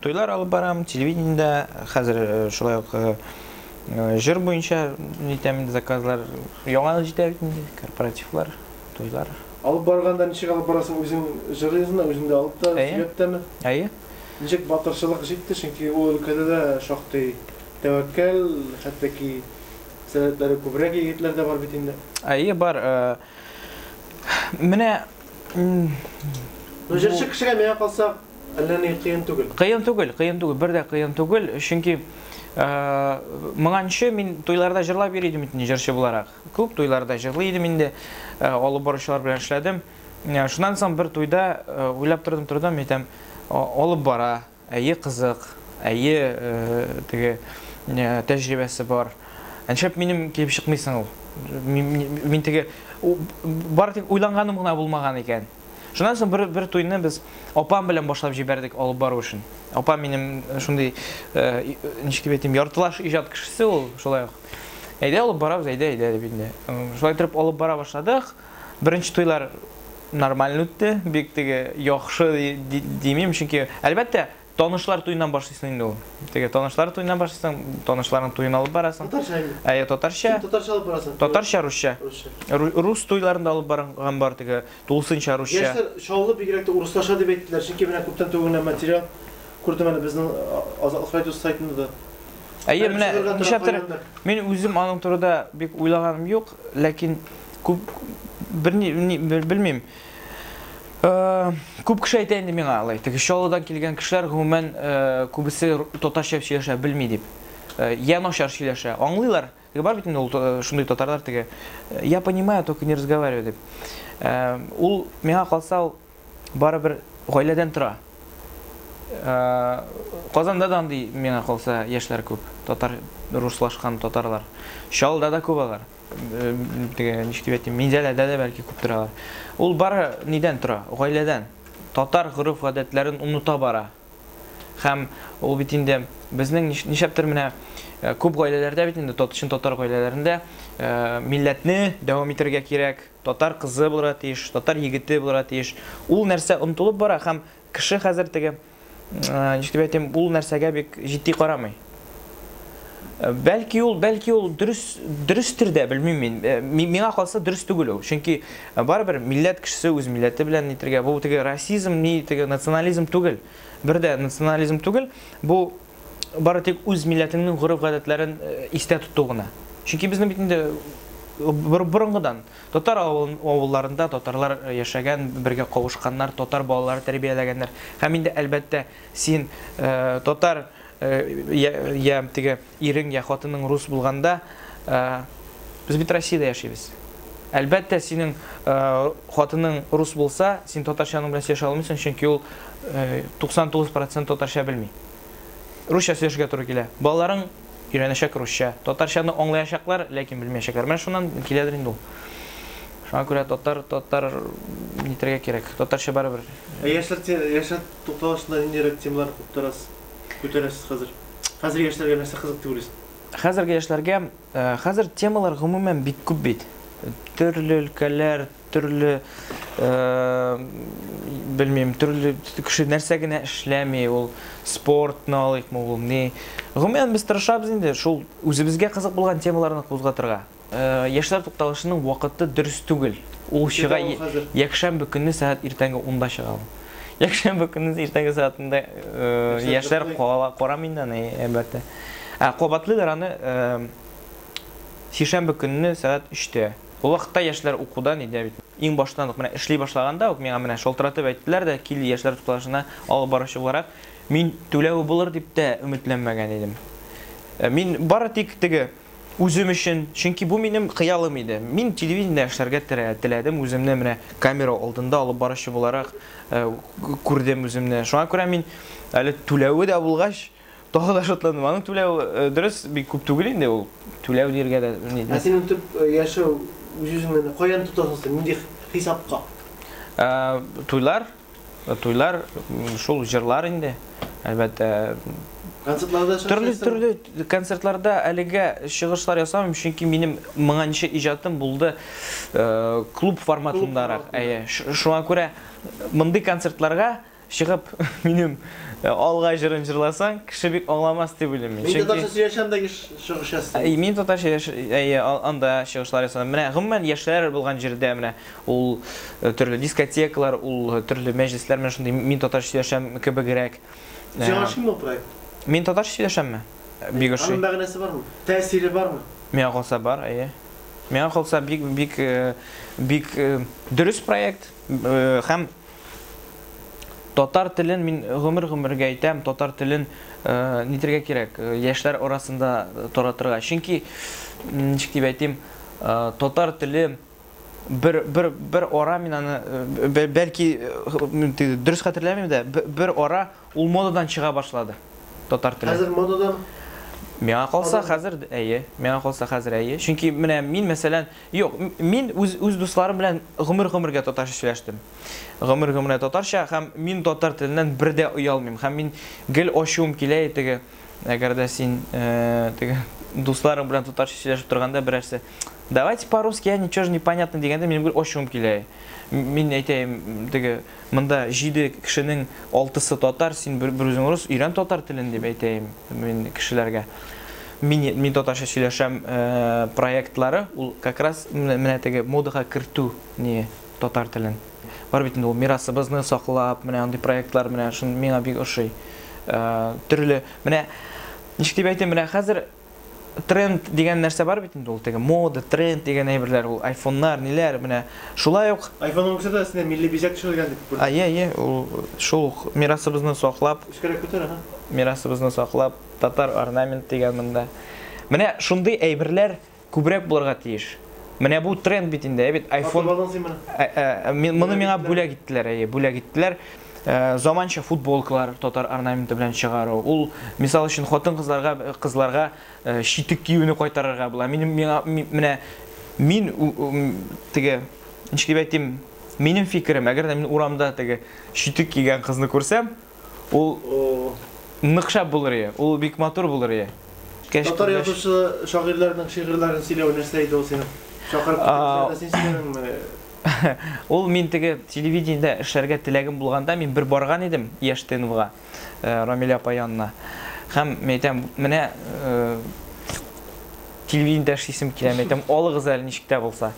Туйлар алып барам, телевидениедә, хәзер шулай ук җыр буенча нитәм инде заказлар. Яңа ел җитә бит инде, корпоративлар, туйлар. Алып барганда ничек алып барасың? Үзең җырлыйсың да, үзең дә алып та, сөйләп тәме? Әйе. Ничек батырчылык җитте? Чөнки ул өлкәдә дә шактый тәвәккәл, хәтта ки сәләтләре күбрәк егетләр дә бар бит инде. Әйе, бар. Менә Ну, җырчы кешегә миңа калса, әллә ни кыен түгел. Кыен түгел, кыен түгел, бер дә кыен түгел, чөнки моңанчы мин туйларда җырлап йөри идем инде җырчы буларак. Күп туйларда җырлый идем инде, алып баручылар белән эшләдем. Шуннан соң бер туйда уйлап тордым, тордым, әйтәм, алып бара, әйе, кызык, әйе, теге тәҗрибәсе бар. Ә нишләп минем килеп чыкмыйсың ул? Мин теге бары тик уйланганым гына булмаган икән. Шуннан соң бер туйны без апам белән башлап җибәрдек алып бару эшен. Апам минем шундый, ничек дип әйтим, яртылаш иҗат кешесе ул, шулай ук. Әйдә алып барабыз, әйдә, әйдә дип инде. Шулай итеп алып бара башладык. Беренче туйлар нормально үтте, бик теге яхшы димим, чөнки әлбәттә, танышлар туеннан башлыйсың инде ул. Теге танышлар туеннан башлыйсың, танышларның туен алып барасың. Татарча инде. Әйе, татарча. Син татарча алып барасың. Татарча, русча. Русча. Рус туйларында алып барган бар теге тулысынча русча. Яшьләр Чаллы бигрәк тә урыслаша дип әйттеләр, чөнки менә күптән түгел генә материал күрдем әле безнең Азатлык радиосы сайтында да. Әйе, менә нишләптер мин үзем аның турында бик уйлаганым юк, ләкин күп берни белмим. Күп кеше әйтә инде миңа алай. Теге Чаллыдан килгән кешеләр гомумән күбесе татарча сөйләшә белми дип. Я начар сөйләшә. Аңлыйлар. Теге бар бит инде ул шундый татарлар теге. Я понимаю, только не разговариваю дип. Ул миңа калса ул барыбер гаиләдән тора. Казанда да андый миңа калса яшьләр күп. Татар руслашкан татарлар. Чаллыда да күп алар. Теге ничек дип әйтим, Минзәләдә дә бәлки күп торалар. Ул бары нидән тора? Гаиләдән. Татар гореф-гадәтләрен оныта бара. Һәм ул бит инде безнең нишләптер менә күп гаиләләрдә бит инде чын татар гаиләләрендә милләтне дәвам итәргә кирәк, татар кызы булырга тиеш, татар егете булырга тиеш. Ул нәрсә онытылып бара һәм кеше хәзер теге ничек дип әйтим, ул нәрсәгә бик җитди карамый. Бәлки ул, бәлки ул дөрес, дөрестер дә, белмим мин. Миңа калса дөрес түгел ул. Чөнки барыбер милләт кешесе үз милләте белән нитергә. Бу теге расизм, ни теге национализм түгел. Бер дә национализм түгел. Бу бары тик үз милләтеңнең гореф-гадәтләрен истә тоту гына. Чөнки безнең бит инде борынгыдан татар авылларында татарлар яшәгән, бергә кавышканнар, татар балалары тәрбияләгәннәр. Һәм инде әлбәттә син татар я теге ирең я хатының рус булганда, без бит Россиядә яшибез. Әлбәттә, синең хатының рус булса, син татарча аның белән сөйләшә алмыйсың, чөнки ул 99% татарча белми. Русча сөйләшергә туры килә. Балаларың өйрәнәчәк русча. Татарчаны аңлаячаклар, ләкин белмәячәкләр. Менә шуннан киләдер инде ул. Шуңа күрә татар, татар нитәргә кирәк. Татарча барыбер. Ә яшьләр, яшьләр тукталышында ниндирәк темалар күтәрәсез, күтәрәсез хәзер? Хәзер яшьләргә нәрсә кызык дип уйлыйсың? Хәзерге яшьләргә, хәзер темалар гомумән бик күп бит. Төрле өлкәләр, төрле, белмим, төрле кеше нәрсә генә эшләми, ул спортны алыйкмы, ул ни. Гомумән без тырышабыз инде шул үзебезгә кызык булган темаларны кузгатырга. Яшьләр тукталышының вакыты дөрес түгел. Ул чыга якшәмбе көнне сәгать иртәнге 10-да чыга ул. Якшәмбе көнне иртәнге сәгать 10-да яшьләр карамый инде аны, әлбәттә. Ә кабатлыйлар аны сишәмбе көнне сәгать 3-тә. Ул вакытта яшьләр укудан иде бит. Иң баштан ук менә эшли башлаганда ук миңа менә шалтыратып әйттеләр дә, кил яшьләр тукталышына алып баручы буларак, мин түләү булыр дип тә өметләнмәгән идем. Мин бары тик теге үзем өчен, чөнки бу минем хыялым иде. Мин телевидениедә эшләргә теләдем, үземне менә камера алдында алып баручы буларак күрдем үземне. Шуңа күрә мин әле түләве дә булгач, тагы да шатландым. Аның түләве дөрес бик күп түгел инде ул. Түләү диергә дә ни. Ә синең төп яшәү үз-үзеңне каян тотасың син? Нинди хисапка? Туйлар, туйлар, шул җырлар инде. Әлбәттә. Концертларда чыгыш Төрле-төрле концертларда әлегә чыгышлар ясамыйм, чөнки минем моңанчы иҗатым булды клуб форматындарак. Әйе, шуңа күрә мондый концертларга чыгып минем Алга җырын җырласаң, кеше бик аңламас дип уйлыйм мин. Мин татарча сөйләшәм дә чыгыш ясыйм. Мин татарча әйе, анда чыгышлар ясадым. Менә гомумән яшьләр булган җирдә менә ул төрле дискотекалар, ул төрле мәҗлесләр менә шундый мин татарча сөйләшәм кебегрәк. Сиңа ошыймы ул проект? Мин татарча сөйләшәмме? Бик ошый. Аның мәгънәсе бармы? Тәэсире бармы? Миңа калса бар, әйе. Миңа калса бик бик бик дөрес проект һәм татар телен мин гомер-гомергә әйтәм, татар телен нитергә кирәк, яшьләр арасында таратырга. Чөнки ничек дип әйтим, татар теле бер бер бер ара мин аны бәлки дөрес хәтерләмим дә, бер ара ул модадан чыга башлады. Татар теле. Хәзер модадан? Миңа калса хәзер әйе, миңа калса хәзер әйе. Чөнки менә мин мәсәлән, юк, мин үз үз дусларым белән гомер-гомергә татарча сөйләштем. Гомер-гомергә татарча һәм мин татар теленнән бер дә оялмыйм. Һәм мин гел ачуым килә теге, әгәр дә син теге дусларың белән татарча сөйләшеп торганда берәрсе давайте по-русски, я ничего же не понятно дигәндә минем гел ачуым килә. Мин әйтәем, теге монда 7 кешенең 6-сы татар, син бер үзең рус, өйрән татар телен дип әйтәем мин кешеләргә. Мин мин татарча сөйләшәм проектлары, ул как раз менә теге модага кертү не татар телен. Бар бит инде ул мирасыбызны саклап, менә андый проектлар менә шун миңа бик ошый. Төрле менә ничек дип әйтим, менә хәзер тренд дигән нәрсә бар бит инде ул, теге мода, тренд дигән әйберләр, ул айфоннар, ниләр, менә шулай ук. Айфонның үзе дә өстенә милли бизәк төшерелгән дип күрдем. Әйе, әйе, ул шул ук мирасыбызны саклап. Өскәрәк күтәр, аһа. Мирасыбызны саклап, татар орнамент дигән монда. Менә шундый әйберләр күбрәк булырга тиеш. Менә бу тренд бит инде, ә бит айфон. Сатып алдың син моны? Моны миңа бүләк иттеләр, әйе, бүләк иттеләр. Заманча футболкалар татар орнаменты белән чыгару. Ул, мисал өчен, хатын-кызларга, кызларга читек киюне кайтарырга була. Минем миңа менә мин теге ничек дип әйтим, минем фикерем, әгәр дә мин урамда теге читек кигән кызны күрсәм, ул нык шәп булыр иде. Ул бик матур булыр иде. Татар язучы шагыйрьләрнең шигырьләрен сөйләү нәрсә иде ул синең? Чакырып китерделәр дә син сөйләдеңме? Ул мин теге телевидениедә эшләргә теләгем булганда мин бер барган идем Яшь ТНВга, Рамилә апа янына. Һәм мин әйтәм, менә телевидениедә эшлисем килә, мин әйтәм, алыгыз әле ничек тә булса.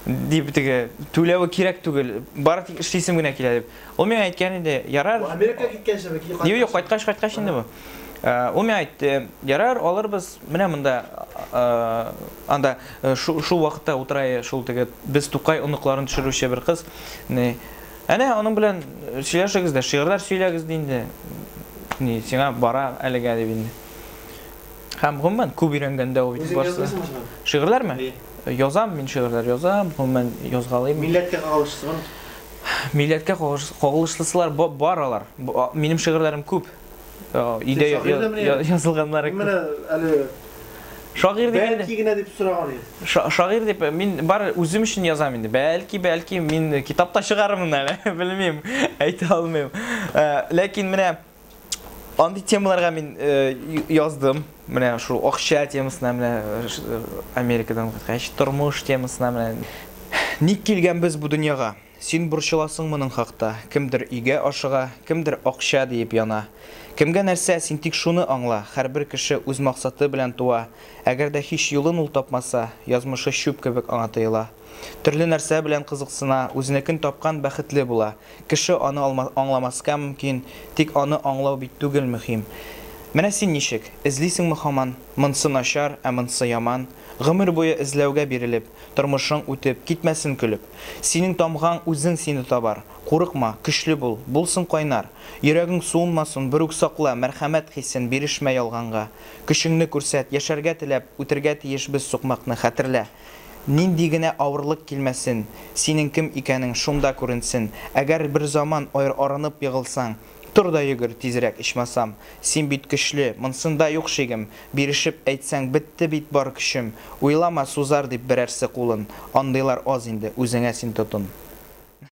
Дип теге түләве кирәк түгел, бары тик эшлисем генә килә дип. Ул миңа әйткән инде, ярар. Бу Америкага киткәнчеме? Юк, юк, кайткач, кайткач инде бу. Ул миңа әйтте, ярар, алырбыз, менә монда анда шул вакытта утыра шул теге без Тукай оныкларын төшерүче бер кыз. Әнә аның белән сөйләшегез дә, шигырьләр сөйләгез ди инде. Ни, сиңа бара әлегә дип инде. Һәм гомумән күп өйрәнгәндә ул бит барсы. Шигырьләрме? Язам, мин шигырьләр язам, гомумән язгалыйм. Милләткә кагылышлысы бармы? Милләткә кагылышлысылар бар алар. Минем шигырьләрем күп. Өйдә язылганнары күп. Менә әле Шагыйрь дип бәлки генә дип сораган идем. Шагыйрь дип мин бар үзем өчен язам инде. Бәлки, бәлки мин китап та чыгарырмын әле, белмим, әйтә алмыйм. Ләкин менә андый темаларга мин яздым. Менә шул акча темасына, менә Америкадан кайткач, тормыш темасына менә. Ник килгәнбез бу дөньяга? Син борчыласың моның хакта, кемдер өйгә ашыга, кемдер акча диеп яна. Кемгә нәрсә, син тик шуны аңла, һәрбер кеше үз максаты белән туа, әгәр дә һич юлын ул тапмаса, язмышы чүп кебек аңа тоела. Төрле нәрсә белән кызыксына, үзенекен тапкан бәхетле була. Кеше аны аңламаска мөмкин, тик аны аңлау бит түгел мөһим. Менә син ничек, эзлисеңме һаман, монсы начар, ә монсы яман, гомер буе эзләүгә бирелеп, Тормышың үтеп, китмәсен көлеп. Синең тамгаң үзең сине табар. Курыкма, көчле бул, булсын кайнар. Йөрәгең суынмасын, берүк сакла мәрхәмәт хисен, бирешмә ялганга. Көчеңне күрсәт, яшәргә теләп, үтергә тиеш без сукмакны, хәтерлә. Нинди генә авырлык килмәсен, синең кем икәнең шунда күренсен. Әгәр берзаман арынып егылсаң, Тор да йөгер тизрәк, ичмасам. Син бит көчле, монсында юк шигем. Бирешеп әйтсәң, бетте бит бар көчем. Уйлама, сузар дип берәрсе кулын. Андыйлар аз инде, үзеңә син тотын.